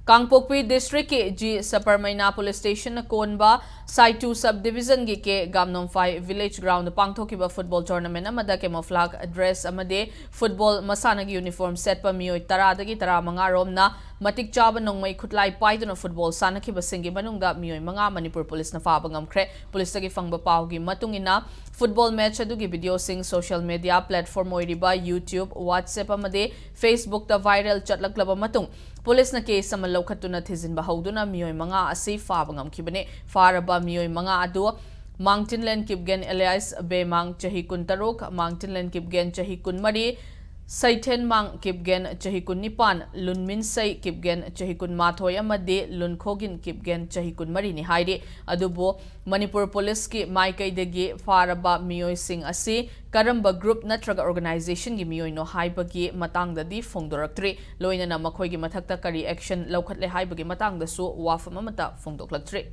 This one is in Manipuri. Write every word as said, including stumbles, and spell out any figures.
ꯀꯥꯡꯄꯣꯛꯄꯤ ꯗꯤꯁꯇ꯭ꯔꯤꯛꯀꯤ ꯖꯤ ꯁꯄꯔꯃꯩꯅꯥ ꯄꯨꯂꯤꯁ ꯁ꯭ꯇꯦꯁꯟꯅ ꯀꯣꯟꯕ ꯁꯥꯏꯇꯨ ꯁꯕ ꯗꯤꯕꯤꯖꯟꯒꯤ ꯀꯦ ꯒꯥꯝꯅꯣꯝꯐꯥꯏ ꯚꯤꯂꯦꯖ ꯒ꯭ꯔꯥꯎꯟꯗ ꯄꯥꯡꯊꯣꯛꯈꯤꯕ ꯐꯨꯠꯕꯣꯜ ꯇꯣꯔꯅꯥꯃꯦꯟ ꯑꯃꯗ ꯀꯦꯃꯣꯐ꯭ꯂꯥꯒ ꯗ꯭ꯔꯦꯁ ꯑꯃꯗꯤ ꯐꯨꯠꯕꯣꯜ ꯃꯁꯥꯟꯅꯒꯤ ꯌꯨꯅꯤꯐꯣꯔꯝ ꯁꯦꯠꯄ ꯃꯤꯑꯣꯏ ꯇꯔꯥꯗꯒꯤ ꯇꯔꯥꯃꯉꯥ ꯔꯣꯝꯅ ꯃꯇꯤꯛ ꯆꯥꯕ ꯅꯣꯡꯃꯩ ꯈꯨꯠꯂꯥꯏ ꯄꯥꯏꯗꯨꯅ ꯐꯨꯠꯕꯣꯜ ꯁꯥꯟꯅꯈꯤꯕꯁꯤꯡꯒꯤ ꯃꯅꯨꯡꯗ ꯃꯤꯑꯣꯏ ꯃꯉꯥ ꯃꯅꯤꯄꯨꯔ ꯄꯨꯂꯤꯁꯅ ꯐꯥꯕ ꯉꯝꯈ꯭ꯔꯦ꯫ ꯄꯨꯂꯤꯁꯇꯒꯤ ꯐꯪꯕ ꯄꯥꯎꯒꯤ ꯃꯇꯨꯡ ꯏꯟꯅ, ꯐꯨꯠꯕꯣꯜ ꯃꯦꯆ ꯑꯗꯨꯒꯤ ꯚꯤꯗꯤꯑꯣꯁꯤꯡ ꯁꯣꯁꯤꯌꯦꯜ ꯃꯤꯗꯤꯌꯥ ꯄ꯭ꯂꯦꯠꯐꯣꯔꯝ ꯑꯣꯏꯔꯤꯕ YouTube, WhatsApp ꯑꯃꯗꯤ Facebookꯇ ꯚꯥꯏꯔꯦꯜ ꯆꯠꯂꯛꯂꯕ ꯃꯇꯨꯡ, ꯄꯨꯂꯤꯁꯅ ꯀꯦꯁ ꯑꯃ ꯂꯧꯈꯠꯇꯨꯅ ꯊꯤꯖꯤꯟꯕ ꯍꯧꯗꯨꯅ ꯃꯤꯑꯣꯏ ꯃꯉꯥ ꯑꯁꯤ ꯐꯥꯕ ꯉꯝꯈꯤꯕꯅꯤ꯫ ꯐꯥꯔꯕ ꯃꯤꯑꯣꯏ ꯃꯉꯥ ꯑꯗꯨ ꯃꯥꯡꯇꯤꯟꯂꯦꯟ ꯀꯤꯞꯒꯦꯟ alias ꯕꯦꯃꯥꯡ, ꯆꯍꯤ ꯀꯨꯟꯇꯔꯨꯛ, ꯃꯥꯡꯇꯤꯟꯂꯦꯟ ꯀꯤꯞꯒꯦꯟ, ꯆꯍꯤ ꯀꯨꯟꯃꯔꯤ, ꯁꯩꯊꯦꯟꯃꯥꯡ ꯀꯤꯞꯒꯦꯟ, ꯆꯍꯤ ꯀꯨꯟꯅꯤꯄꯥꯟ, ꯂꯨꯟꯃꯤꯟꯁꯩ ꯀꯤꯞꯒꯦꯟ, ꯆꯍꯤ ꯀꯨꯟꯃꯥꯊꯣꯏ, ꯑꯃꯗꯤ ꯂꯨꯟꯈꯣꯒꯤꯟ ꯀꯤꯞꯒꯦꯟ, ꯆꯍꯤ ꯀꯨꯟꯃꯔꯤꯅꯤ ꯍꯥꯏꯔꯤ꯫ ꯑꯗꯨꯕꯨ ꯃꯅꯤꯄꯨꯔ ꯄꯨꯂꯤꯁꯀꯤ ꯃꯥꯏꯀꯩꯗꯒꯤ ꯐꯥꯔꯕ ꯃꯤꯑꯣꯏꯁꯤꯡ ꯑꯁꯤ ꯀꯔꯝꯕ ꯒ꯭ꯔꯨꯞ ꯅꯠꯇ꯭ꯔꯒ ꯑꯣꯔꯒꯅꯥꯏꯖꯦꯁꯟꯒꯤ ꯃꯤꯑꯣꯏꯅꯣ ꯍꯥꯏꯕꯒꯤ ꯃꯇꯥꯡꯗꯗꯤ ꯐꯣꯡꯗꯣꯔꯛꯇ꯭ꯔꯤ꯫ ꯂꯣꯏꯅꯅ ꯃꯈꯣꯏꯒꯤ ꯃꯊꯛꯇ ꯀꯔꯤ ꯑꯦꯛꯁꯟ ꯂꯧꯈꯠꯂꯦ ꯍꯥꯏꯕꯒꯤ ꯃꯇꯥꯡꯗꯁꯨ ꯋꯥꯐꯝ ꯑꯃꯠꯇ ꯐꯣꯡꯗꯣꯛꯂꯛꯇ꯭ꯔꯤ꯫